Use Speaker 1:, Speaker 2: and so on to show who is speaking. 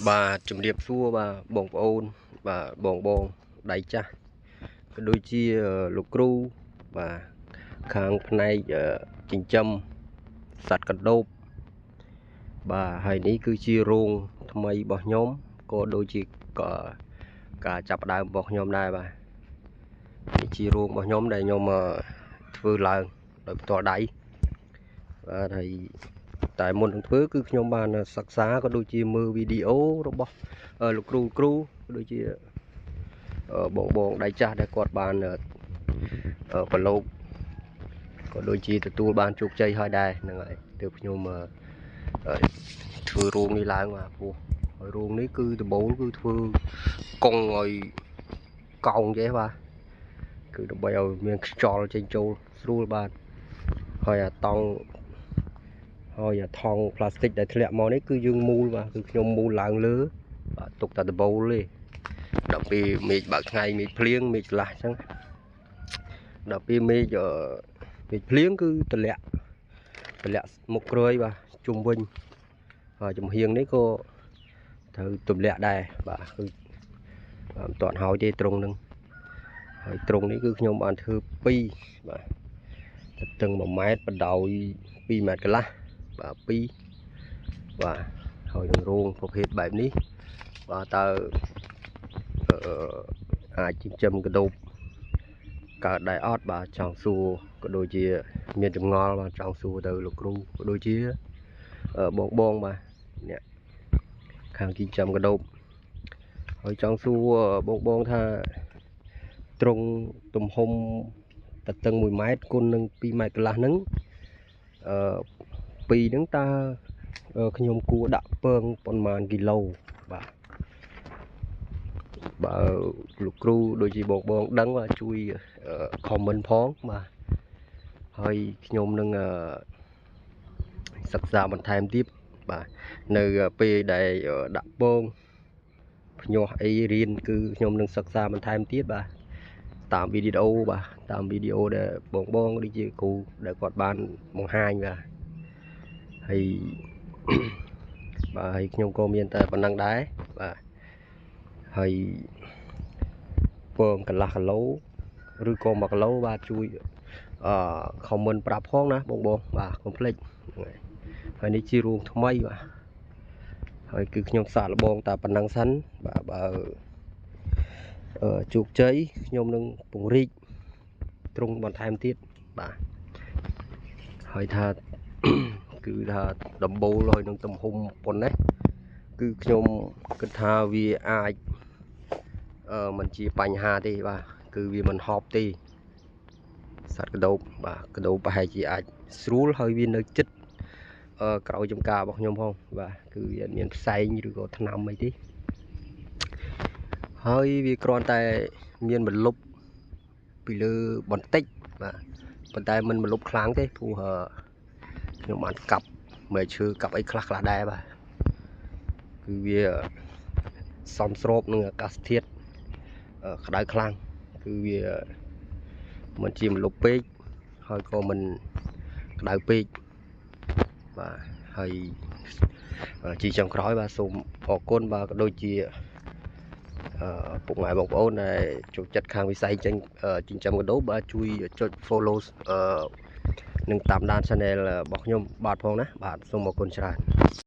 Speaker 1: បាទជំរាបសួរបាទបងប្អូនបាទបងបងដៃចាស់ក៏ដូចជាលោកគ្រូបាទខាងផ្នែកចិញ្ចឹមសត្វកណ្ដូបបាទហើយនេះគឺជារោងថ្មីរបស់ខ្ញុំក៏ដូចជាការចាប់ផ្ដើមរបស់ខ្ញុំដែរបាទនេះជារោងរបស់ខ្ញុំដែលខ្ញុំធ្វើឡើងដោយផ្ទាល់ដៃបាទហើយតែមុននឹងធ្វើគឺខ្ញុំបានសិក្សាក៏ដូចជាមើលវីដេអូរបស់លោកគ្រូគ្រូក៏ដូចជាបងបងដៃចាស់ដែលគាត់បានប្រឡូកក៏ដូចជាទទួលបានជោគជ័យហើយដែរហ្នឹងហើយទើបខ្ញុំធ្វើរោងនេះឡើងបាទព្រោះរោងនេះគឺដំបូលគឺធ្វើកង់ឲ្យកោងចេះបាទគឺដើម្បីឲ្យមានខ្យល់ចេញចូលស្រួលបាទហើយអាតង់ហើយអាថង់ផ្លាស្ទិកដែលធ្លាក់មកនេះគឺយើងមូលបាទគឺខ្ញុំមូលឡើងលើបាទទុកតែដំបូលទេដល់ពេលមេឃបើកថ្ងៃមេឃភ្លៀងមេឃឆ្លាស់អញ្ចឹងដល់ពេលមេឃមេឃភ្លៀងគឺតម្លាក់មុខគ្រើយបាទជុំវិញហើយចំហៀងនេះក៏ត្រូវទម្លាក់ដែរបាទគឺមិនទាន់ហើយទេត្រង់នឹងហើយត្រង់នេះគឺខ្ញុំបានធ្វើ2បាទទទឹង1ម៉ែត្របដោយ2ម៉ែត្រកន្លះបាទ2បាទហើយនឹងរោងប្រភេទបែបនេះបាទតើអាចចិញ្ចឹមកណ្ដូបកើតដែរអត់បាទចង់សួរក៏ដូចជាមានចម្ងល់បាទចង់សួរទៅលោកគ្រូក៏ដូចជាបងបងបាទអ្នកខាងចិញ្ចឹមកណ្ដូបហើយចង់សួរបងបងថាត្រង់ទំហំតឹង1ម៉ែត្រគុណនឹង2ម៉ែត្រកន្លះហ្នឹងអឺពីរហ្នឹងតើខ្ញុំគួរដាក់ពងប៉ុន្មានគីឡូបាទបើលោកគ្រូដូចជាបងបងដឹងបាទជួយ comment ផងបាទហើយខ្ញុំនឹងសិក្សាបន្ថែមទៀតបាទនៅពេលដែលដាក់ពងភ្ញាស់អីរៀនគឺខ្ញុំនឹងសិក្សាបន្ថែមទៀតបាទតាមវីដេអូបាទតាមវីដេអូដែលបងបងដូចជាគ្រូដែលគាត់បានបង្ហាញបាទហើយបាទហើយខ្ញុំក៏មានតែប៉ុណ្្នឹងដែរបាទហើយពងកន្លះគីឡូឬក៏1គីឡូបាទជួយអឺ comment ប្រាប់ផងណាបងបងបាទកុំភ្លេចហ្នឹងហើយហើយនេះជារោងថ្មីបាទហើយគឺខ្ញុំសាកល្បងតែប៉ុណ្្នឹងសិនបាទបើជោគជ័យខ្ញុំនឹងពង្រីកទ្រង់បន្ថែមទៀតបាទហើយថាគឺថាដំបូលហើយនឹងទំហំប៉ុណ្ណេះគឺខ្ញុំគិតថាវាអាចមិនជាបញ្ហាទេបាទគឺវាមិនហប់ទេសត្វកណ្ដូបបាទកណ្ដូបប្រហែលជាអាចស្រួលហើយវានៅចិត្តក្រោយចំការរបស់ខ្ញុំផងបាទគឺវាអត់មានផ្សែងឬក៏ថ្នាំអីទេហើយវាគ្រាន់តែមានម្លប់ពីលើបន្តិចបាទប៉ុន្តែមិនម្លប់ខ្លាំងទេព្រោះខ្ញុំបានកាប់មែកឈើកាប់អីខ្លះខ្លះដែរបាទគឺវាសមស្របនឹងអាកាសធាតុក្តៅខ្លាំងគឺវាមិនជាម្លប់ពេកហើយក៏មិនក្តៅពេកបាទហើយជាចុងក្រោយបាទសូមអរគុណបាទក៏ដូចជាពុកម៉ែបងប្អូនដែលចូលចិត្តខាងវិស័យចិញ្ចឹមកណ្ដូបបាទជួយចុច follow និងតាមដាន channel របស់ខ្ញុំបាទផងណាបាទសូមអរគុណច្រើន។